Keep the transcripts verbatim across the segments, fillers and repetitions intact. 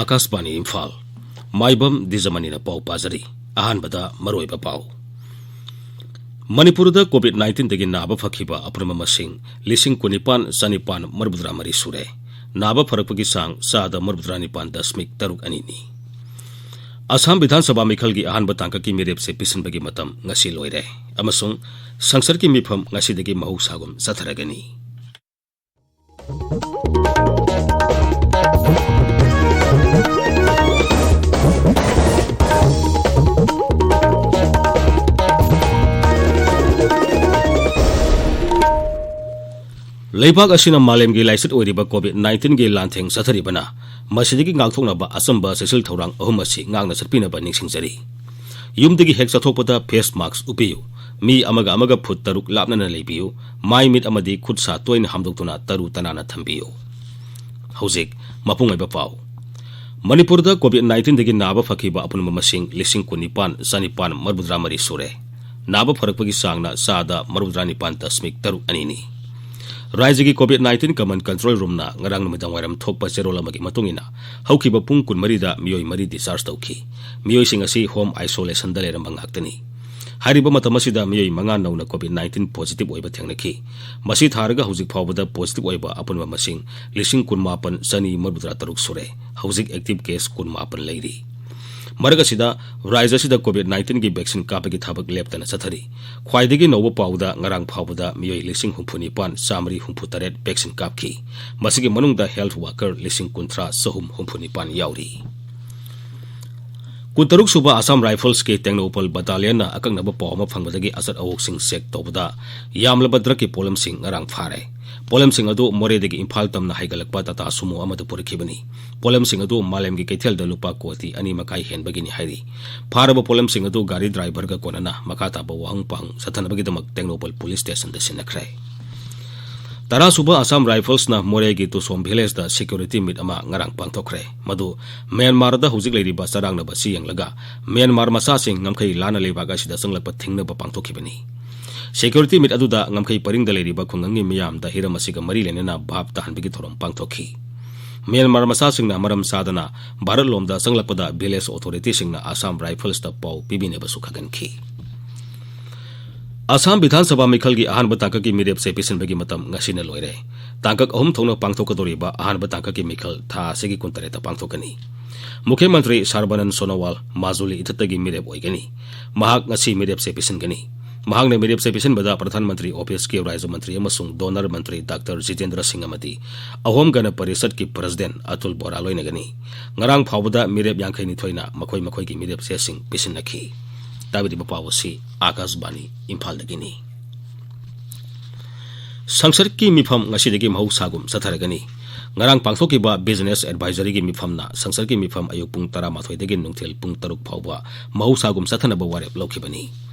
ꯑꯀꯥꯁꯕꯥꯅꯤ ꯏꯝꯐꯥꯜ꯫ ꯃꯥꯏꯕꯝ ꯗꯤꯖꯃꯅꯤꯅ ꯄꯥꯎ ꯄꯥꯖꯔꯤ꯫ ꯑꯍꯥꯟꯕꯗ ꯃꯔꯨꯑꯣꯏꯕ ꯄꯥꯎ꯫ ꯃꯅꯤꯄꯨꯔꯗ COVID nineteenꯗꯒꯤ ꯅꯥꯕ ꯐꯈꯤꯕ ꯑꯄꯨꯟꯕ ꯃꯁꯤꯡ ꯂꯤꯁꯤꯡ ꯀꯨꯟꯅꯤꯄꯥꯟ ꯆꯅꯤꯄꯥꯟ ꯃꯔꯤꯐꯨꯇꯔꯥ ꯃꯔꯤ ꯁꯨꯔꯦ꯫ ꯅꯥꯕ ꯐꯔꯛꯄꯒꯤ ꯆꯥꯡ ꯆꯥꯗ ꯃꯔꯤꯐꯨꯇꯔꯥꯅꯤꯄꯥꯟ ꯗꯁꯃꯤꯛ ꯇꯔꯨꯛ ꯑꯅꯤꯅꯤ꯫ ꯑꯁꯥꯝ ꯕꯤꯙꯥꯟ ꯁꯚꯥ ꯃꯤꯈꯜꯒꯤ ꯑꯍꯥꯟꯕ ꯇꯥꯡꯀꯛꯀꯤ ꯃꯤꯔꯦꯞꯁꯦ ꯄꯤꯁꯤꯟꯕꯒꯤ ꯃꯇꯝ ꯉꯁꯤ ꯂꯣꯏꯔꯦ ꯑꯃꯁꯨꯡ ꯁꯪꯁꯠꯀꯤ ꯃꯤꯐꯝ ꯉꯁꯤꯗꯒꯤ ꯃꯍꯧꯁꯥꯒꯨꯝ ꯆꯠꯊꯔꯒꯅꯤ꯫ ꯂꯩꯕꯥꯛ ꯑꯁꯤꯅ ꯃꯥꯂꯦꯝꯒꯤ ꯂꯥꯏꯆꯠ ꯑꯣꯏꯔꯤꯕ COVID nineteenꯒꯤ ꯂꯥꯟꯊꯦꯡ ꯆꯠꯊꯔꯤꯕꯅ ꯃꯁꯤꯗꯒꯤ ꯉꯥꯛꯊꯣꯛꯅꯕ ꯑꯆꯝꯕ ꯆꯦꯛꯁꯤꯜ ꯊꯧꯔꯥꯡ ꯑꯍꯨꯝ ꯑꯁꯤ ꯉꯥꯛꯅ ꯆꯠꯄꯤꯅꯕ ꯅꯤꯡꯁꯤꯡꯖꯔꯤ꯫ ꯌꯨꯝꯗꯒꯤ ꯍꯦꯛ ꯆꯠꯊꯣꯛꯄꯗ face mask ꯎꯞꯄꯤꯌꯨ꯫ ꯃꯤ ꯑꯃꯒ ꯑꯃꯒ ꯐꯨꯠ ꯇꯔꯨꯛ ꯂꯥꯞꯅꯅ ꯂꯩꯕꯤꯌꯨ꯫ ꯃꯥꯏ ꯃꯤꯠ ꯑꯃꯗꯤ ꯈꯨꯠ ꯁꯥ ꯇꯣꯏꯅ ꯍꯥꯝꯗꯣꯛꯇꯨꯅ ꯇꯔꯨ ꯇꯅꯥꯟꯅ ꯊꯝꯕꯤꯌꯨ꯫ ꯍꯧꯖꯤꯛ ꯃꯄꯨꯡ ꯑꯣꯏꯕ ꯄꯥꯎ꯫ ꯃꯅꯤꯄꯨꯔꯗ COVID nineteenꯗꯒꯤ ꯅꯥꯕ ꯐꯈꯤꯕ ꯑꯄꯨꯟꯕ ꯃꯁꯤꯡ ꯂꯤꯁꯤꯡ ꯀꯨꯟꯅꯤꯄꯥꯟ ꯆꯅꯤꯄꯥꯟ ꯃꯔꯤꯐꯨꯇꯔꯥ ꯃꯔꯤ ꯁꯨꯔꯦ꯫ ꯅꯥꯕ ꯐꯔꯛꯄꯒꯤ ꯆꯥꯡꯅ ꯆꯥꯗ ꯃꯔꯤꯐꯨꯇꯔꯥꯅꯤꯄꯥꯟ ꯗꯁꯃꯤꯛ ꯇꯔꯨꯛ ꯑꯅꯤꯅꯤ꯫ ꯔꯥꯖ꯭ꯌꯒꯤ COVID nineteen Command Control Roomꯅ ꯉꯔꯥꯡ ꯅꯨꯃꯤꯗꯥꯡ ꯋꯥꯏꯔꯝ ꯊꯣꯛꯄ ꯆꯦꯔꯣꯜ ꯑꯃꯒꯤ ꯃꯇꯨꯡ ꯏꯟꯅ, ꯍꯧꯈꯤꯕ ꯄꯨꯡ ꯀꯨꯟꯃꯔꯤꯗ ꯃꯤꯑꯣꯏ ꯃꯔꯤ discharge ꯇꯧꯈꯤ꯫ ꯃꯤꯑꯣꯏꯁꯤꯡ ꯑꯁꯤ home isolationꯗ ꯂꯩꯔꯝꯕ ꯉꯥꯛꯇꯅꯤ꯫ ꯍꯥꯏꯔꯤꯕ ꯃꯇꯝ ꯑꯁꯤꯗ ꯃꯤꯑꯣꯏ ꯃꯉꯥ ꯅꯧꯅ COVID nineteen positive ꯑꯣꯏꯕ ꯊꯦꯡꯅꯈꯤ꯫ ꯃꯁꯤ ꯊꯥꯔꯒ ꯍꯧꯖꯤꯛ ꯐꯥꯎꯕꯗ positive ꯑꯣꯏꯕ ꯑꯄꯨꯟꯕ ꯃꯁꯤꯡ ꯂꯤꯁꯤꯡ ꯀꯨꯟꯃꯥꯄꯟ ꯆꯅꯤ ꯃꯔꯤꯐꯨꯇꯔꯥ ꯇꯔꯨꯛ ꯁꯨꯔꯦ꯫ ꯍꯧꯖꯤꯛ active case ꯀꯨꯟꯃꯥꯄꯟ ꯂꯩꯔꯤ꯫ ꯃꯔꯛ ꯑꯁꯤꯗ, ꯔꯥꯖ꯭ꯌ ꯑꯁꯤꯗ COVID nineteenꯒꯤ vaccine ꯀꯥꯞꯄꯒꯤ ꯊꯕꯛ ꯂꯦꯞꯇꯅ ꯆꯠꯊꯔꯤ꯫ ꯈ꯭ꯋꯥꯏꯗꯒꯤ ꯅꯧꯕ ꯄꯥꯎꯗ ꯉꯔꯥꯡ ꯐꯥꯎꯕꯗ ꯃꯤꯑꯣꯏ ꯂꯤꯁꯤꯡ ꯍꯨꯝꯐꯨ ꯅꯤꯄꯥꯟ ꯆꯥꯃꯔꯤ ꯍꯨꯝꯐꯨ ꯇꯔꯦꯠ vaccine ꯀꯥꯞꯈꯤ꯫ ꯃꯁꯤꯒꯤ ꯃꯅꯨꯡꯗ health worker ꯂꯤꯁꯤꯡ ꯀꯨꯟꯊ꯭ꯔꯥ ꯆꯍꯨꯝ ꯍꯨꯝꯐꯨ ꯅꯤꯄꯥꯟ ꯌꯥꯎꯔꯤ꯫ ꯀꯨꯟꯇꯔꯨꯛ ꯁꯨꯕ Assam Riflesꯀꯤ ꯇꯦꯡꯅꯧꯄꯜ battalionꯅ ꯑꯀꯛꯅꯕ ꯄꯥꯎ ꯑꯃ ꯐꯪꯕꯗꯒꯤ ꯑꯆꯠ ꯑꯋꯣꯛꯁꯤꯡ check ꯇꯧꯕꯗ ꯌꯥꯝꯂꯕ drugꯀꯤ ꯄꯣꯠꯂꯝꯁꯤꯡ ꯉꯔꯥꯡ ꯐꯥꯔꯦ꯫ ꯄꯣꯠꯂꯝꯁꯤꯡ ꯑꯗꯨ ꯃꯣꯔꯦꯗꯒꯤ ꯏꯝꯐꯥꯜ ꯇꯝꯅ ꯍꯥꯏꯒꯠꯂꯛꯄ Tata Sumo ꯑꯃꯗ ꯄꯨꯔꯛꯈꯤꯕꯅꯤ꯫ ꯄꯣꯠꯂꯝꯁꯤꯡ ꯑꯗꯨ ꯃꯥꯂꯦꯝꯒꯤ ꯀꯩꯊꯦꯜꯗ ꯂꯨꯄꯥ ꯀꯣꯇꯤ ꯑꯅꯤ ꯃꯈꯥꯏ ꯍꯦꯟꯕꯒꯤꯅꯤ ꯍꯥꯏꯔꯤ꯫ ꯐꯥꯔꯕ ꯄꯣꯠꯂꯝꯁꯤꯡ ꯑꯗꯨ ꯒꯥꯔꯤ driverꯒ ꯀꯣꯟꯅꯅ ꯃꯈꯥ ꯇꯥꯕ ꯋꯥꯍꯪ ꯄꯥꯎꯍꯪ ꯆꯠꯊꯅꯕꯒꯤꯗꯃꯛ ꯇꯦꯡꯅꯧꯄꯜ police stationꯗ ꯁꯤꯟꯅꯈ꯭ꯔꯦ꯫ ꯇꯔꯥ ꯁꯨꯕ Assam Riflesꯅ ꯃꯣꯔꯦꯒꯤ ꯇꯨꯁꯣꯝ villageꯇ security meet ꯑꯃ ꯉꯔꯥꯡ ꯄꯥꯡꯊꯣꯛꯈ꯭ꯔꯦ꯫ ꯃꯗꯨ ꯃ꯭ꯌꯥꯟꯃꯥꯔꯗ ꯍꯧꯖꯤꯛ ꯂꯩꯔꯤꯕ ꯆꯔꯥꯡꯅꯕ ꯑꯁꯤ ꯌꯦꯡꯂꯒ ꯃ꯭ꯌꯥꯟꯃꯥꯔ ꯃꯆꯥꯁꯤꯡ ꯉꯝꯈꯩ ꯂꯥꯟꯅ ꯂꯩꯕꯥꯛ ꯑꯁꯤꯗ ꯆꯪꯂꯛꯄ ꯊꯤꯡꯅꯕ ꯄꯥꯡꯊꯣꯛꯈꯤꯕꯅꯤ꯫ Security meet ꯑꯗꯨꯗ ꯉꯝꯈꯩ ꯄꯔꯤꯡꯗ ꯂꯩꯔꯤꯕ ꯈꯨꯡꯒꯪꯒꯤ ꯃꯤꯌꯥꯝꯗ ꯍꯤꯔꯝ ꯑꯁꯤꯒ ꯃꯔꯤ ꯂꯩꯅꯅ ꯚꯥꯞ ꯇꯥꯍꯟꯕꯒꯤ ꯊꯧꯔꯝ ꯄꯥꯡꯊꯣꯛꯈꯤ꯫ ꯃ꯭ꯌꯥꯟꯃꯥꯔ ꯃꯆꯥꯁꯤꯡꯅ ꯃꯔꯝ ꯆꯥꯗꯅ ꯚꯥꯔꯠ ꯂꯣꯝꯗ ꯆꯪꯂꯛꯄꯗ village authority ꯁꯤꯡꯅ ꯑꯁꯥꯝ Rifles ꯇ ꯄꯥꯎ ꯄꯤꯕꯤꯅꯕꯁꯨ ꯈꯥꯒꯟꯈꯤ꯫ ꯑꯁꯥꯝ ꯕꯤꯙꯥꯟ ꯁꯚꯥ ꯃꯤꯈꯜꯒꯤ ꯑꯍꯥꯟꯕ ꯇꯥꯡꯀꯛꯀꯤ ꯃꯤꯔꯦꯞꯁꯦ ꯄꯤꯁꯤꯟꯕꯒꯤ ꯃꯇꯝ ꯉꯁꯤꯅ ꯂꯣꯏꯔꯦ꯫ ꯇꯥꯡꯀꯛ ꯑꯍꯨꯝ ꯊꯣꯛꯅ ꯄꯥꯡꯊꯣꯛꯀꯗꯧꯔꯤꯕ ꯑꯍꯥꯟꯕ ꯇꯥꯡꯀꯛꯀꯤ ꯃꯤꯈꯜ ꯊꯥ ꯑꯁꯤꯒꯤ ꯀꯨꯟꯇꯔꯦꯠꯇ ꯄꯥꯡꯊꯣꯛꯀꯅꯤ꯫ ꯃꯨꯈ꯭ꯌ ꯃꯟꯇ꯭ꯔꯤ ꯁꯔꯕꯥꯅꯟ ꯁꯣꯅꯣꯋꯥꯜ ꯃꯥꯖꯨꯂꯤ ꯏꯊꯠꯇꯒꯤ ꯃꯤꯔꯦꯞ ꯑꯣꯏꯒꯅꯤ꯫ ꯃꯍꯥꯛ ꯉꯁꯤ ꯃꯤꯔꯦꯞꯁꯦ ꯄꯤꯁꯤꯟꯒꯅꯤ꯫ ꯃꯍꯥꯛꯅ ꯃꯤꯔꯦꯞꯁꯦ ꯄꯤꯁꯤꯟꯕꯗ ꯄ꯭ꯔꯙꯥꯟ ꯃꯟꯇ꯭ꯔꯤ ꯑꯣꯐꯤꯁꯀꯤ ꯔꯥꯖ꯭ꯌ ꯃꯟꯇ꯭ꯔꯤ ꯑꯃꯁꯨꯡ DoNER ꯃꯟꯇ꯭ꯔꯤ ꯗꯥꯛꯇꯔ ꯖꯤꯇꯦꯟꯗ꯭ꯔ ꯁꯤꯡ ꯑꯃꯗꯤ ꯑꯍꯣꯝ ꯒꯅ ꯄꯔꯤꯁꯠꯀꯤ president ꯑꯇꯨꯜ ꯕꯣꯔꯥ ꯂꯣꯏꯅꯒꯅꯤ꯫ ꯉꯔꯥꯡ ꯐꯥꯎꯕꯗ ꯃꯤꯔꯦꯞ ꯌꯥꯡꯈꯩ ꯅꯤꯊꯣꯏꯅ ꯃꯈꯣꯏ ꯃꯈꯣꯏꯒꯤ ꯃꯤꯔꯦꯞ ꯆꯦꯁꯤꯡ ꯄꯤꯁꯤꯟꯅꯈꯤ꯫ ꯇꯥꯕꯤꯔꯤꯕ ꯄꯥꯎ ꯑꯁꯤ ꯑꯥꯀꯥꯁꯕꯥꯅꯤ ꯏꯝꯐꯥꯜꯗꯒꯤꯅꯤ꯫ ꯁꯪꯁꯠꯀꯤ ꯃꯤꯐꯝ ꯉꯁꯤꯗꯒꯤ ꯃꯍꯧꯁꯥꯒꯨꯝ ꯆꯠꯊꯔꯒꯅꯤ꯫ ꯉꯔꯥꯡ ꯄꯥꯡꯊꯣꯛꯈꯤꯕ Business Advisory ꯒꯤ ꯃꯤꯐꯝꯅ ꯁꯪꯁꯠꯀꯤ ꯃꯤꯐꯝ ꯑꯌꯨꯛ ꯄꯨꯡ ꯇꯔꯥꯃꯥꯊꯣꯏꯗꯒꯤ ꯅꯨꯡꯊꯤꯜ ꯄꯨꯡ ꯇꯔꯨꯛ ꯐꯥꯎꯕ ꯃꯍꯧꯁꯥꯒꯨꯝ ꯆꯠꯊꯅꯕ ꯋꯥꯔꯦꯞ ꯂꯧꯈꯤꯕꯅꯤ꯫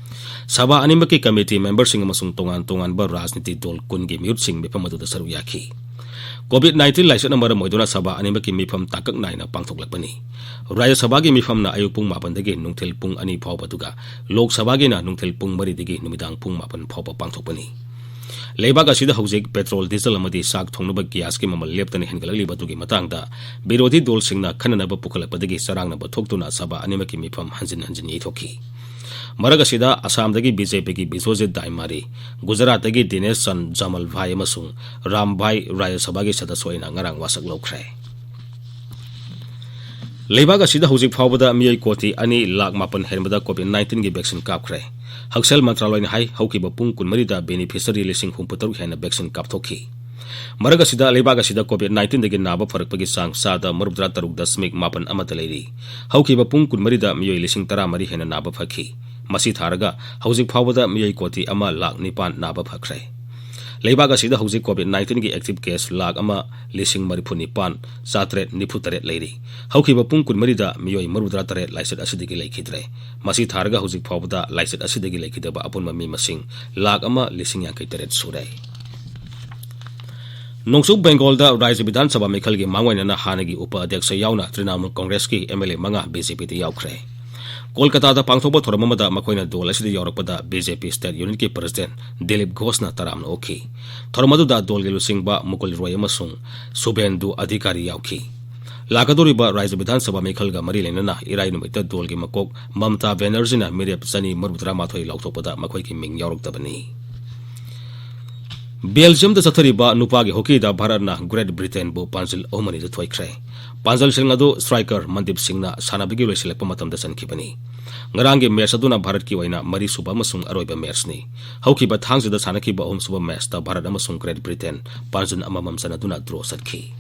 ꯁꯚꯥ ꯑꯅꯤꯃꯛꯀꯤ committee member ꯁꯤꯡ ꯑꯃꯁꯨꯡ ꯇꯣꯉꯥꯟ ꯇꯣꯉꯥꯟꯕ ꯔꯥꯖꯅꯤꯇꯤ ꯗꯜ ꯀꯨꯟꯒꯤ ꯃꯤꯍꯨꯠꯁꯤꯡ ꯃꯤꯐꯝ ꯑꯗꯨꯗ ꯁꯔꯨꯛ ꯌꯥꯈꯤ꯫ COVID nineteen ꯂꯥꯏꯆꯠꯅ ꯃꯔꯝ ꯑꯣꯏꯗꯨꯅ ꯁꯚꯥ ꯑꯅꯤꯃꯛꯀꯤ ꯃꯤꯐꯝ ꯇꯥꯡꯀꯛ ꯅꯥꯏꯅ ꯄꯥꯡꯊꯣꯛꯂꯛꯄꯅꯤ꯫ ꯔꯥꯖ꯭ꯌ ꯁꯚꯥꯒꯤ ꯃꯤꯐꯝꯅ ꯑꯌꯨꯛ ꯄꯨꯡ ꯃꯥꯄꯟꯗꯒꯤ ꯅꯨꯡꯊꯤꯜ ꯄꯨꯡ ꯑꯅꯤ ꯐꯥꯎꯕ, ꯑꯗꯨꯒ ꯂꯣꯛ ꯁꯚꯥꯒꯤꯅ ꯅꯨꯡꯊꯤꯜ ꯄꯨꯡ ꯃꯔꯤꯗꯒꯤ ꯅꯨꯃꯤꯗꯥꯡ ꯄꯨꯡ ꯃꯥꯄꯟ ꯐꯥꯎꯕ ꯄꯥꯡꯊꯣꯛꯄꯅꯤ꯫ ꯂꯩꯕꯥꯛ ꯑꯁꯤꯗ ꯍꯧꯖꯤꯛ petrol, diesel ꯑꯃꯗꯤ ꯆꯥꯛ ꯊꯣꯡꯅꯕ gasꯀꯤ ꯃꯃꯜ ꯂꯦꯞꯇꯅ ꯍꯦꯟꯒꯠꯂꯛꯂꯤꯕ ꯑꯗꯨꯒꯤ ꯃꯇꯥꯡꯗ ꯕꯤꯔꯣꯙꯤ ꯗꯜꯁꯤꯡꯅ ꯈꯟꯅꯅꯕ ꯄꯨꯈꯠꯂꯛꯄꯗꯒꯤ ꯆꯔꯥꯡꯅꯕ ꯊꯣꯛꯇꯨꯅ ꯁꯚꯥ ꯑꯅꯤꯃꯛꯀꯤ ꯃꯤꯐꯝ ꯍꯟꯖꯤꯟ ꯍꯟꯖꯤꯟ ꯌꯩꯊꯣꯛꯈꯤ꯫ ꯃꯔꯛ ꯑꯁꯤꯗ ꯑꯁꯥꯝꯗꯒꯤ BJPꯒꯤ ꯕꯤꯁ꯭ꯋꯖꯤꯠ ꯗꯥꯏꯃꯥꯔꯤ, ꯒꯨꯖꯔꯥꯠꯇꯒꯤ ꯗꯤꯅꯦꯁ ꯆꯟ ꯖꯃꯜꯚꯥꯏ ꯑꯃꯁꯨꯡ ꯔꯥꯝꯚꯥꯏ ꯔꯥꯖ꯭ꯌ ꯁꯚꯥꯒꯤ ꯁꯗꯁ꯭ꯌ ꯑꯣꯏꯅ ꯉꯔꯥꯡ ꯋꯥꯁꯛ ꯂꯧꯈ꯭ꯔꯦ꯫ ꯂꯩꯕꯥꯛ ꯑꯁꯤꯗ ꯍꯧꯖꯤꯛ ꯐꯥꯎꯕꯗ ꯃꯤꯑꯣꯏ ꯀꯣꯇꯤ ꯑꯅꯤ ꯂꯥꯈ ꯃꯥꯄꯟ ꯍꯦꯟꯕꯗ COVID nineteenꯒꯤ vaccine ꯀꯥꯞꯈ꯭ꯔꯦ꯫ ꯍꯛꯁꯦꯜ ꯃꯟꯇ꯭ꯔꯥꯂꯣꯏꯅ ꯍꯥꯏ, ꯍꯧꯈꯤꯕ ꯄꯨꯡ ꯀꯨꯟꯃꯔꯤꯗ beneficiary ꯂꯤꯁꯤꯡ ꯍꯨꯝꯐꯨꯇꯔꯨꯛ ꯍꯦꯟꯅ vaccine ꯀꯥꯞꯊꯣꯛꯈꯤ꯫ ꯃꯔꯛ ꯑꯁꯤꯗ ꯂꯩꯕꯥꯛ ꯑꯁꯤꯗ COVID nineteenꯗꯒꯤ ꯅꯥꯕ ꯐꯔꯛꯄꯒꯤ ꯆꯥꯡ ꯆꯥꯗ ꯃꯔꯤꯐꯨꯇꯔꯥ ꯇꯔꯨꯛ ꯗꯁꯃꯤꯛ ꯃꯥꯄꯟ ꯑꯃꯗ ꯂꯩꯔꯤ꯫ ꯍꯧꯈꯤꯕ ꯄꯨꯡ ꯀꯨꯟꯃꯔꯤꯗ ꯃꯤꯑꯣꯏ ꯂꯤꯁꯤꯡ ꯇꯔꯥꯃꯔꯤ ꯍꯦꯟꯅ ꯅꯥꯕ ꯐꯈꯤ꯫ ꯃꯁꯤ ꯊꯥꯔꯒ ꯍꯧꯖꯤꯛ ꯐꯥꯎꯕꯗ ꯃꯤꯑꯣꯏ ꯀꯣꯇꯤ ꯑꯃ ꯂꯥꯈ ꯅꯤꯄꯥꯟ ꯅꯥꯕ ꯐꯈ꯭ꯔꯦ꯫ ꯂꯩꯕꯥꯛ ꯑꯁꯤꯗ ꯍꯧꯖꯤꯛ COVID nineteenꯒꯤ active case ꯂꯥꯈ ꯑꯃ ꯂꯤꯁꯤꯡ ꯃꯔꯤꯐꯨ ꯅꯤꯄꯥꯟ ꯆꯥꯇ꯭ꯔꯦꯠ ꯅꯤꯐꯨ ꯇꯔꯦꯠ ꯂꯩꯔꯤ꯫ ꯍꯧꯈꯤꯕ ꯄꯨꯡ ꯀꯨꯟꯃꯔꯤꯗ ꯃꯤꯑꯣꯏ ꯃꯔꯤꯐꯨꯇꯔꯥ ꯇꯔꯦꯠ ꯂꯥꯏꯆꯠ ꯑꯁꯤꯗꯒꯤ ꯂꯩꯈꯤꯗ꯭ꯔꯦ꯫ ꯃꯁꯤ ꯊꯥꯔꯒ ꯍꯧꯖꯤꯛ ꯐꯥꯎꯕꯗ ꯂꯥꯏꯆꯠ ꯑꯁꯤꯗꯒꯤ ꯂꯩꯈꯤꯗꯕ ꯑꯄꯨꯟꯕ ꯃꯤ ꯃꯁꯤꯡ ꯂꯥꯈ ꯑꯃ ꯂꯤꯁꯤꯡ ꯌꯥꯡꯈꯩ ꯇꯔꯦꯠ ꯁꯨꯔꯦ꯫ ꯅꯣꯡꯆꯨꯞ ꯕꯦꯡꯒꯣꯜꯗ ꯔꯥꯖ꯭ꯌ ꯕꯤꯙꯥꯟ ꯁꯚꯥ ꯃꯤꯈꯜꯒꯤ ꯃꯥꯡꯑꯣꯏꯅꯅ ꯍꯥꯟꯅꯒꯤ ꯎꯄ ꯑꯗ꯭ꯌꯛꯁ ꯌꯥꯎꯅ ꯇ꯭ꯔꯤꯅꯥꯃꯨꯜ ꯀꯪꯒ꯭ꯔꯦꯁꯀꯤ MLA ꯃꯉꯥ BJPꯗ ꯌꯥꯎꯈ꯭ꯔꯦ꯫ ꯀꯣꯜꯀꯇꯥꯗ ꯄꯥꯡꯊꯣꯛꯄ ꯊꯧꯔꯝ ꯑꯃꯗ ꯃꯈꯣꯏꯅ ꯗꯣꯜ ꯑꯁꯤꯗ ꯌꯥꯎꯔꯛꯄꯗ ꯕꯤ ꯖꯦ ꯄꯤ ꯁ꯭ꯇꯦꯠ ꯌꯨꯅꯤꯠꯀꯤ ꯄ꯭ꯔꯁꯤꯗꯦꯟꯠ ꯗꯤꯂꯤꯞ ꯘꯣꯁꯅ ꯇꯔꯥꯝꯅ ꯑꯣꯛꯈꯤ꯫ ꯊꯧꯔꯝ ꯑꯗꯨꯗ ꯗꯣꯜꯒꯤ ꯂꯨꯆꯤꯡꯕ ꯃꯨꯀꯨꯜ ꯔꯣꯏ ꯑꯃꯁꯨꯡ ꯁꯨꯚꯦꯟꯗꯨ ꯑꯙꯤꯀꯥꯔꯤ ꯌꯥꯎꯈꯤ꯫ ꯂꯥꯛꯀꯗꯧꯔꯤꯕ ꯔꯥꯖ꯭ꯌ ꯕꯤꯙꯥꯟ ꯁꯚꯥ ꯃꯤꯈꯜꯒ ꯃꯔꯤ ꯂꯩꯅꯅ ꯏꯔꯥꯏ ꯅꯨꯃꯤꯠꯇ ꯗꯣꯜꯒꯤ ꯃꯀꯣꯛ ꯃꯝꯇꯥ ꯕꯦꯅꯔꯖꯤꯅ ꯃꯤꯔꯦꯞ ꯆꯅꯤ ꯃꯔꯤꯐꯨ ꯇꯔꯥ ꯃꯥꯊꯣꯏ ꯂꯥꯎꯊꯣꯛꯄꯗ ꯃꯈꯣꯏꯒꯤ ꯃꯤꯡ ꯌꯥꯎꯔꯛꯇꯕꯅꯤ꯫ ꯕꯦꯜꯖꯤꯌꯝꯗ ꯆꯠꯊꯔꯤꯕ ꯅꯨꯄꯥꯒꯤ ꯍꯣꯀꯤꯗ ꯚꯥꯔꯠꯅ ꯒ꯭ꯔꯦꯠ ꯕ꯭ꯔꯤꯇꯦꯟꯕꯨ ꯄꯥꯟꯖꯤꯜ ꯑꯍꯨꯝ ꯑꯅꯤꯗ ꯊꯣꯏꯈ꯭ꯔꯦ꯫ ꯄꯥꯟꯖꯜꯁꯤꯡ ꯑꯗꯨ ꯁ꯭ꯇ꯭ꯔꯥꯏꯀꯔ ꯃꯟꯗꯤꯞ ꯁꯤꯡꯅ ꯁꯥꯟꯅꯕꯒꯤ ꯂꯣꯏꯁꯤꯜꯂꯛꯄ ꯃꯇꯝꯗ ꯆꯟꯈꯤꯕꯅꯤ꯫ ꯉꯔꯥꯡꯒꯤ ꯃꯦꯆ ꯑꯗꯨꯅ ꯚꯥꯔꯠꯀꯤ ꯑꯣꯏꯅ ꯃꯔꯤꯁꯨꯕ ꯑꯃꯁꯨꯡ ꯑꯔꯣꯏꯕ ꯃꯦꯆꯅꯤ꯫ ꯍꯧꯈꯤꯕ ꯊꯥꯡꯖꯗ ꯁꯥꯟꯅꯈꯤꯕ ꯑꯍꯨꯝꯁꯨꯕ ꯃꯦꯆꯇ ꯚꯥꯔꯠ ꯑꯃꯁꯨꯡ ꯒ꯭ꯔꯦꯠ ꯕ꯭ꯔꯤꯇꯦꯟ ꯄꯥꯟꯖꯤꯜ ꯑꯃꯃꯝ ꯆꯟꯅꯗꯨꯅ ꯗ꯭ꯔꯣ ꯆꯠꯈꯤ꯫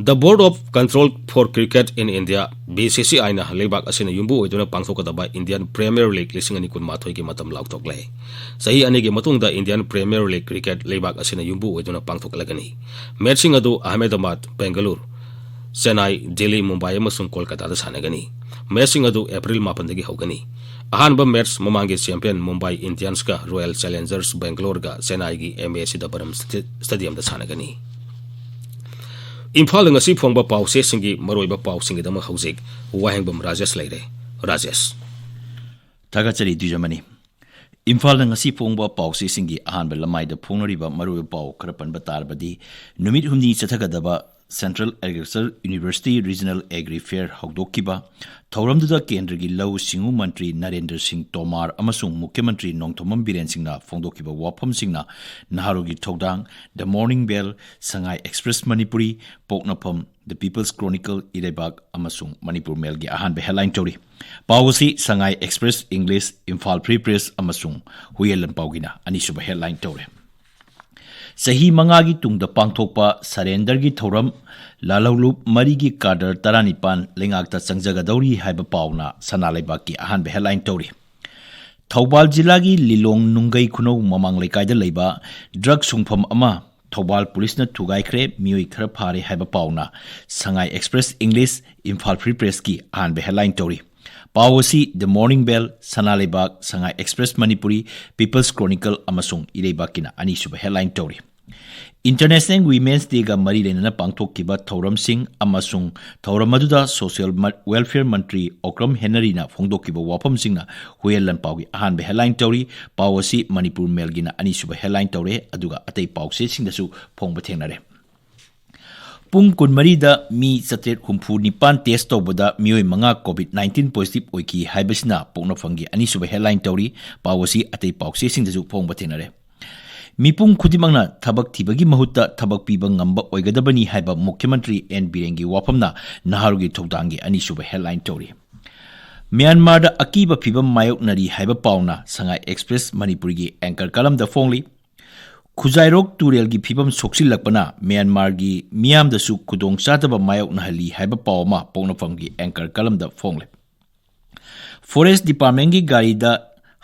The Board of Control for Cricket in India, B C C I ꯅ ꯂꯩꯕꯥꯛ ꯑꯁꯤꯅ ꯌꯨꯝꯕꯨ ꯑꯣꯏꯗꯨꯅ ꯄꯥꯡꯊꯣꯛꯀꯗꯕ Indian Premier League ꯂꯤꯁꯤꯡ ꯑꯅꯤ ꯀꯨꯟꯃꯥꯊꯣꯏꯒꯤ ꯃꯇꯝ ꯂꯥꯎꯊꯣꯛꯂꯦ꯫ ꯆꯍꯤ ꯑꯅꯤꯒꯤ ꯃꯇꯨꯡꯗ Indian Premier League cricket ꯂꯩꯕꯥꯛ ꯑꯁꯤꯅ ꯌꯨꯝꯕꯨ ꯑꯣꯏꯗꯨꯅ ꯄꯥꯡꯊꯣꯛꯂꯒꯅꯤ꯫ ꯃꯦꯆꯁꯤꯡ ꯑꯗꯨ ꯑꯍꯃꯦꯗꯕꯥꯗ, ꯕꯦꯡꯒꯂꯨꯔꯨ, ꯆꯦꯟꯅꯥꯏ, ꯗꯤꯜꯂꯤ, ꯃꯨꯝꯕꯥꯏ ꯑꯃꯁꯨꯡ ꯀꯣꯜꯀꯇꯥꯗ ꯁꯥꯟꯅꯒꯅꯤ꯫ ꯃꯦꯆꯁꯤꯡ ꯑꯗꯨ ꯑꯦꯄ꯭ꯔꯤꯜ ꯃꯥꯄꯟꯗꯒꯤ ꯍꯧꯒꯅꯤ꯫ ꯑꯍꯥꯟꯕ ꯃꯦꯆ ꯃꯃꯥꯡꯒꯤ ꯆꯦꯝꯄꯤꯌꯟ ꯃꯨꯝꯕꯥꯏ ꯏꯟꯗꯤꯌꯟꯁꯀ ꯔꯣꯌꯦꯜ ꯆꯦꯂꯦꯟꯖꯔꯁ ꯕꯦꯡꯒꯂꯣꯔꯒ ꯆꯦꯟꯅꯥꯏꯒꯤ ꯑꯦꯝ ꯑꯦ ꯆꯤꯗꯝꯕꯔꯝ ꯁ꯭ꯇꯦ-, ꯁ꯭ꯇꯦꯗꯤꯌꯝꯗ ꯁꯥꯟꯅꯒꯅꯤ꯫ ꯏꯝꯐꯥꯜꯗ ꯉꯁꯤ ꯐꯣꯡꯕ ꯄꯥꯎꯆꯦꯁꯤꯡꯒꯤ ꯃꯔꯨꯑꯣꯏꯕ ꯄꯥꯎꯁꯤꯡꯒꯤꯗꯃꯛ ꯍꯧꯖꯤꯛ ꯋꯥꯍꯦꯡꯕꯝ ꯔꯥꯖꯦꯁ ꯂꯩꯔꯦ꯫ ꯔꯥꯖꯦꯁ꯫ ꯊꯥꯒꯠꯆꯔꯤ ꯗ꯭ꯋꯤꯖꯃꯅꯤ꯫ ꯏꯝꯐꯥꯜꯗ ꯉꯁꯤ ꯐꯣꯡꯕ ꯄꯥꯎꯆꯦꯁꯤꯡꯒꯤ ꯑꯍꯥꯟꯕ ꯂꯃꯥꯏꯗ ꯐꯣꯡꯅꯔꯤꯕ ꯃꯔꯨꯑꯣꯏꯕ ꯄꯥꯎ ꯈꯔ ꯄꯟꯕ ꯇꯥꯔꯕꯗꯤ, ꯅꯨꯃꯤꯠ ꯍꯨꯝꯅꯤ ꯆꯠꯊꯒꯗꯕ Central Agriculture University Regional Agri Fair ꯍꯧꯗꯣꯛꯈꯤꯕ, ꯊꯧꯔꯝꯗꯨꯗ ꯀꯦꯟꯗ꯭ꯔꯒꯤ ꯂꯧꯎ ꯁꯤꯡꯎ ꯃꯟꯇ꯭ꯔꯤ ꯅꯔꯦꯟꯗ꯭ꯔ ꯁꯤꯡ ꯇꯣꯃꯥꯔ ꯑꯃꯁꯨꯡ ꯃꯨꯈ꯭ꯌ ꯃꯟꯇ꯭ꯔꯤ ꯅꯣꯡꯊꯣꯝꯕꯝ ꯕꯤꯔꯦꯟ ꯁꯤꯡꯅ ꯐꯣꯡꯗꯣꯛꯈꯤꯕ ꯋꯥꯐꯝꯁꯤꯡꯅ ꯅꯍꯥꯔꯣꯜꯒꯤ ꯊꯧꯗꯥꯡ, The Morning Bell, Sangai Express Manipuri, ꯄꯣꯛꯅꯐꯝ, The People's Chronicle, ꯏꯔꯩꯕꯥꯛ ꯑꯃꯁꯨꯡ ꯃꯅꯤꯄꯨꯔ ꯃꯦꯜꯒꯤ ꯑꯍꯥꯟꯕ ꯍꯦꯗꯂꯥꯏꯟ ꯇꯧꯔꯤ꯫ ꯄꯥꯎ ꯑꯁꯤ Sangai express English, Imphal free press ꯑꯃꯁꯨꯡ ꯍꯨꯏꯌꯦꯟ ꯂꯟꯄꯥꯎꯒꯤꯅ ꯑꯅꯤꯁꯨꯕ ꯍꯦꯗꯂꯥꯏꯟ ꯇꯧꯔꯦ꯫ ꯆꯍꯤ ꯃꯉꯥꯒꯤ ꯇꯨꯡꯗ ꯄꯥꯡꯊꯣꯛꯄ ꯁꯔꯦꯟꯗꯔꯒꯤ ꯊꯧꯔꯝ, ꯂꯥꯜꯍꯧꯂꯨꯞ ꯃꯔꯤꯒꯤ ꯀꯥꯗꯔ ꯇꯔꯥꯅꯤꯄꯥꯟ ꯂꯩꯉꯥꯛꯇ ꯆꯪꯖꯒꯗꯧꯔꯤ ꯍꯥꯏꯕ ꯄꯥꯎꯅ ꯁꯅꯥ ꯂꯩꯕꯥꯛꯀꯤ ꯑꯍꯥꯟꯕ ꯍꯦꯗꯂꯥꯏꯟ ꯇꯧꯔꯤ꯫ ꯊꯧꯕꯥꯜ ꯖꯤꯂꯥꯒꯤ ꯂꯤꯂꯣꯡ ꯅꯨꯡꯒꯩ ꯈꯨꯅꯧ ꯃꯃꯥꯡ ꯂꯩꯀꯥꯏꯗ ꯂꯩꯕ ꯗ꯭ꯔꯒ ꯁꯨꯡꯐꯝ ꯑꯃ ꯊꯧꯕꯥꯜ ꯄꯨꯂꯤꯁꯅ ꯊꯨꯒꯥꯏꯈ꯭ꯔꯦ, ꯃꯤꯑꯣꯏ ꯈꯔ ꯐꯥꯔꯦ ꯍꯥꯏꯕ ꯄꯥꯎꯅ ꯁꯉꯥꯏ ꯑꯦꯛꯁꯄ꯭ꯔꯦꯁ ꯏꯪꯂꯤꯁ, ꯏꯝꯐꯥꯜ ꯐ꯭ꯔꯤ ꯄ꯭ꯔꯦꯁꯀꯤ ꯑꯍꯥꯟꯕ ꯍꯦꯗꯂꯥꯏꯟ ꯇꯧꯔꯤ꯫ ꯄꯥꯎ ꯑꯁꯤ The Morning Bell, ꯁꯅꯥ ꯂꯩꯕꯥꯛ, ꯁꯉꯥꯏ ꯑꯦꯛꯁꯄ꯭ꯔꯦꯁ ꯃꯅꯤꯄꯨꯔꯤ, ꯄꯤꯄꯜꯁ ꯀ꯭ꯔꯣꯅꯤꯀꯜ ꯑꯃꯁꯨꯡ ꯏꯔꯩꯕꯥꯛꯀꯤꯅ ꯑꯅꯤꯁꯨꯕ ꯍꯦꯗꯂꯥꯏꯟ ꯇꯧꯔꯤ꯫ International Women's Day-ꯒ ꯃꯔꯤ ꯂꯩꯅꯅ ꯄꯥꯡꯊꯣꯛꯈꯤꯕ ꯊꯧꯔꯝꯁꯤꯡ ꯑꯃꯁꯨꯡ ꯊꯧꯔꯝ ꯑꯗꯨꯗ Social ꯃ-, Welfare ꯃꯟꯇ꯭ꯔꯤ ꯑꯣꯀ꯭ꯔꯝ ꯍꯦꯅꯔꯤꯅ ꯐꯣꯡꯗꯣꯛꯈꯤꯕ ꯋꯥꯐꯝꯁꯤꯡꯅ ꯍꯨꯌꯦꯟ ꯂꯥꯟꯄꯥꯎꯒꯤ ꯑꯍꯥꯟꯕ headline ꯇꯧꯔꯤ꯫ ꯄꯥꯎ ꯑꯁꯤ ꯃꯅꯤꯄꯨꯔ ꯃꯦꯜꯒꯤꯅ ꯑꯅꯤꯁꯨꯕ headline ꯇꯧꯔꯦ, ꯑꯗꯨꯒ ꯑꯇꯩ ꯄꯥꯎꯆꯦꯁꯤꯡꯗꯁꯨ ꯐꯣꯡꯕ ꯊꯦꯡꯅꯔꯦ꯫ ꯄꯨꯡ ꯀꯨꯟꯃꯔꯤꯗ ꯃꯤ ꯆꯥꯇ꯭ꯔꯦꯠ ꯍꯨꯝꯐꯨ ꯅꯤꯄꯥꯟ test ꯇꯧꯕꯗ ꯃꯤꯑꯣꯏ ꯃꯉꯥ COVID nineteen positive ꯑꯣꯏꯈꯤ ꯍꯥꯏꯕꯁꯤꯅ ꯄꯣꯛꯅꯐꯝꯒꯤ ꯑꯅꯤꯁꯨꯕ headline ꯇꯧꯔꯤ꯫ ꯄꯥꯎ ꯑꯁꯤ ꯑꯇꯩ ꯄꯥꯎꯆꯦꯁꯤꯡꯗꯁꯨ ꯐꯣꯡꯕ ꯊꯦꯡꯅꯔꯦ꯫ ꯃꯤꯄꯨꯝ ꯈꯨꯗꯤꯡꯃꯛꯅ ꯊꯕꯛ ꯊꯤꯕꯒꯤ ꯃꯍꯨꯠꯇ ꯊꯕꯛ ꯄꯤꯕ ꯉꯝꯕ ꯑꯣꯏꯒꯗꯕꯅꯤ ꯍꯥꯏꯕ ꯃꯨꯈ꯭ꯌ ꯃꯟꯇ꯭ꯔꯤ ꯑꯦꯟ ꯕꯤꯔꯦꯟꯒꯤ ꯋꯥꯐꯝꯅ ꯅꯍꯥꯔꯣꯜꯒꯤ ꯊꯧꯗꯥꯡꯒꯤ ꯑꯅꯤꯁꯨꯕ headline ꯇꯧꯔꯤ꯫ ꯃ꯭ꯌꯥꯟꯃꯥꯔꯗ ꯑꯀꯤꯕ ꯐꯤꯕꯝ ꯃꯥꯌꯣꯛꯅꯔꯤ ꯍꯥꯏꯕ ꯄꯥꯎꯅ ꯁꯉꯥꯏ ꯑꯦꯛꯁꯄ꯭ꯔꯦꯁ ꯃꯅꯤꯄꯨꯔꯤꯒꯤ anchor column-ꯗ ꯐꯣꯡꯂꯤ꯫ ꯈꯨꯖꯥꯏꯔꯣꯛ ꯇꯨꯔꯦꯜꯒꯤ ꯐꯤꯕꯝ ꯁꯣꯛꯆꯤꯜꯂꯛꯄꯅ ꯃ꯭ꯌꯥꯟꯃꯥꯔꯒꯤ ꯃꯤꯌꯥꯝꯗꯁꯨ ꯈꯨꯗꯣꯡꯆꯥꯗꯕ ꯃꯥꯌꯣꯛꯅꯍꯜꯂꯤ ꯍꯥꯏꯕ ꯄꯥꯎ ꯑꯃ ꯄꯣꯛꯅꯐꯝꯒꯤ anchor column-ꯗ ꯐꯣꯡꯂꯦ꯫ Forest Department-ꯒꯤ ꯒꯥꯔꯤꯗ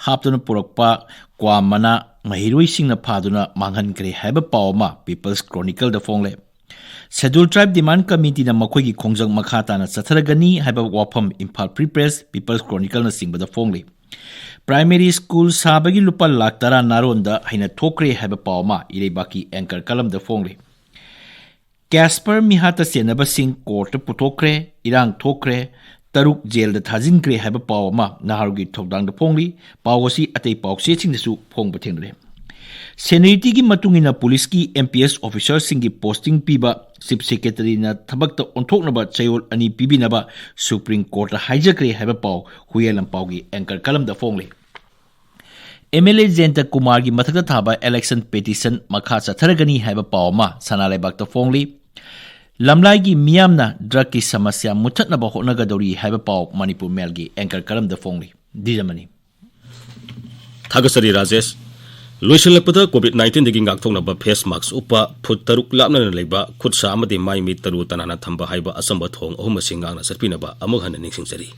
ꯍꯥꯞꯇꯨꯅ ꯄꯨꯔꯛꯄ ꯀ꯭ꯋꯥ ꯃꯅꯥ ꯃꯍꯩꯔꯣꯏꯁꯤꯡꯅ ꯐꯥꯗꯨꯅ ꯃꯥꯡꯍꯟꯈ꯭ꯔꯦ ꯍꯥꯏꯕ ꯄꯥꯎ ꯑꯃ People's Chronicle-ꯗ ꯐꯣꯡꯂꯦ꯫ Scheduled Tribe Demand Committee-ꯅ ꯃꯈꯣꯏꯒꯤ ꯈꯣꯡꯖꯪ ꯃꯈꯥ ꯇꯥꯅ ꯆꯠꯊꯔꯒꯅꯤ ꯍꯥꯏꯕ ꯋꯥꯐꯝ Imphal Free Press, People's Chronicle-ꯅꯆꯤꯡꯕꯗ ꯐꯣꯡꯂꯤ꯫ Primary school ꯁꯥꯕꯒꯤ ꯂꯨꯄꯥ ꯂꯥꯈ ꯇꯔꯥ ꯅꯥꯔꯣꯟꯗ ꯍꯩꯅ ꯊꯣꯛꯈ꯭ꯔꯦ ꯍꯥꯏꯕ ꯄꯥꯎ ꯑꯃ ꯏꯔꯩꯕꯥꯛꯀꯤ anchor column-ꯗ ꯐꯣꯡꯂꯤ꯫ ꯀꯦꯁꯄꯔ ꯃꯤꯍꯥꯠꯇ ꯆꯦꯟꯅꯕꯁꯤꯡ court-ꯇ ꯄꯨꯊꯣꯛꯈ꯭ꯔꯦ, ꯏꯔꯥꯡ ꯊꯣꯛꯈ꯭ꯔꯦ, ꯇꯔꯨꯛ ꯖꯦꯜꯗ ꯊꯥꯖꯤꯟꯈ꯭ꯔꯦ ꯍꯥꯏꯕ ꯄꯥꯎ ꯑꯃ ꯅꯍꯥꯔꯣꯜꯒꯤ ꯊꯧꯗꯥꯡꯗ ꯐꯣꯡꯂꯤ꯫ ꯄꯥꯎ ꯑꯁꯤ ꯑꯇꯩ ꯄꯥꯎꯆꯦꯁꯤꯡꯗꯁꯨ ꯐꯣꯡꯕ ꯊꯦꯡꯅꯔꯦ꯫ Seniority-ꯒꯤ ꯃꯇꯨꯡ ꯏꯟꯅ ꯄꯨꯂꯤꯁꯀꯤ M P S officer-ꯁꯤꯡꯒꯤ posting ꯄꯤꯕ Chief Secretary-ꯅ ꯊꯕꯛꯇ ꯑꯣꯟꯊꯣꯛꯅꯕ ꯆꯌꯣꯜ ꯑꯅꯤ ꯄꯤꯕꯤꯅꯕ Supreme Court-ꯇ ꯍꯥꯏꯖꯈ꯭ꯔꯦ ꯍꯥꯏꯕ ꯄꯥꯎ Huiyen ꯂꯥꯟꯄꯥꯎꯒꯤ anchor column-ꯗ ꯐꯣꯡꯂꯤ꯫ M L A ꯖꯌꯟꯇ ꯀꯨꯃꯥꯔꯒꯤ ꯃꯊꯛꯇ ꯊꯥꯕ election petition ꯃꯈꯥ ꯆꯠꯊꯔꯒꯅꯤ ꯍꯥꯏꯕ ꯄꯥꯎ ꯑꯃ ꯁꯅꯥ ꯂꯩꯕꯥꯛꯇ ꯐꯣꯡꯂꯤ꯫ ꯂꯝꯂꯥꯏꯒꯤ ꯃꯤꯌꯥꯝꯅ drug-ꯀꯤ ꯁꯃꯁ꯭ꯌꯥ ꯃꯨꯠꯊꯠꯅꯕ ꯍꯣꯠꯅꯒꯗꯧꯔꯤ ꯍꯥꯏꯕ ꯄꯥꯎ ꯃꯅꯤꯄꯨꯔ ꯃꯦꯜꯒꯤ anchor column-ꯗ ꯐꯣꯡꯂꯤ꯫ ꯗꯤꯖꯃꯅꯤ꯫ ꯊꯥꯒꯠꯆꯔꯤ ꯔꯥꯖꯦꯁ꯫ ꯂꯣꯏꯁꯤꯜꯂꯛꯄꯗ COVID nineteen-ꯗꯒꯤ ꯉꯥꯛꯊꯣꯛꯅꯕ face mask ꯎꯞꯄ, ꯐꯨꯠ ꯇꯔꯨꯛ ꯂꯥꯞꯅꯅ ꯂꯩꯕ, ꯈꯨꯠ ꯁꯥ ꯑꯃꯗꯤ ꯃꯥꯏ ꯃꯤꯠ ꯇꯔꯨ ꯇꯅꯥꯟꯅ ꯊꯝꯕ ꯍꯥꯏꯕ ꯑꯆꯝꯕ ꯊꯧꯑꯣꯡ ꯑꯍꯨꯝ ꯑꯁꯤ ꯉꯥꯛꯅ ꯆꯠꯄꯤꯅꯕ ꯑꯃꯨꯛ ꯍꯟꯅ ꯅꯤꯡꯁꯤꯡꯖꯔꯤ꯫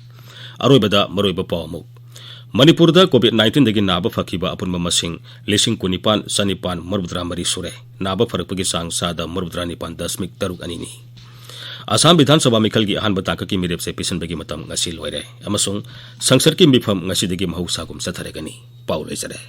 ꯑꯔꯣꯏꯕꯗ ꯃꯔꯨꯑꯣꯏꯕ ꯄꯥꯎ ꯑꯃꯨꯛ꯫ ꯃꯅꯤꯄꯨꯔꯗ COVID nineteen-ꯗꯒꯤ ꯅꯥꯕ ꯐꯈꯤꯕ ꯑꯄꯨꯟꯕ ꯃꯁꯤꯡ ꯂꯤꯁꯤꯡ ꯀꯨꯟꯅꯤꯄꯥꯟ ꯆꯅꯤꯄꯥꯟ ꯃꯧꯗ꯭ꯔꯥ ꯃꯔꯤ ꯁꯨꯔꯦ꯫ ꯅꯥꯕ ꯐꯔꯛꯄꯒꯤ ꯆꯥꯡ ꯆꯥꯗ ꯃꯧꯗ꯭ꯔꯥ ꯅꯤꯄꯥꯟ ꯗꯁꯃꯤꯛ ꯇꯔꯨꯛ ꯑꯅꯤꯅꯤ꯫ ꯑꯁꯥꯝ ꯕꯤꯙꯥꯟ ꯁꯚꯥ ꯃꯤꯈꯜꯒꯤ ꯑꯍꯥꯟꯕ ꯇꯥꯡꯀꯛꯀꯤ ꯃꯤꯔꯦꯞꯁꯦ ꯄꯤꯁꯤꯟꯕꯒꯤ ꯃꯇꯝ ꯉꯁꯤ ꯂꯣꯏꯔꯦ ꯑꯃꯁꯨꯡ ꯁꯪꯁꯠꯀꯤ ꯃꯤꯐꯝ ꯉꯁꯤꯗꯒꯤ ꯃꯍꯧꯁꯥꯒꯨꯝ ꯆꯠꯊꯔꯒꯅꯤ꯫ ꯄꯥꯎ ꯂꯣꯏꯖꯔꯦ꯫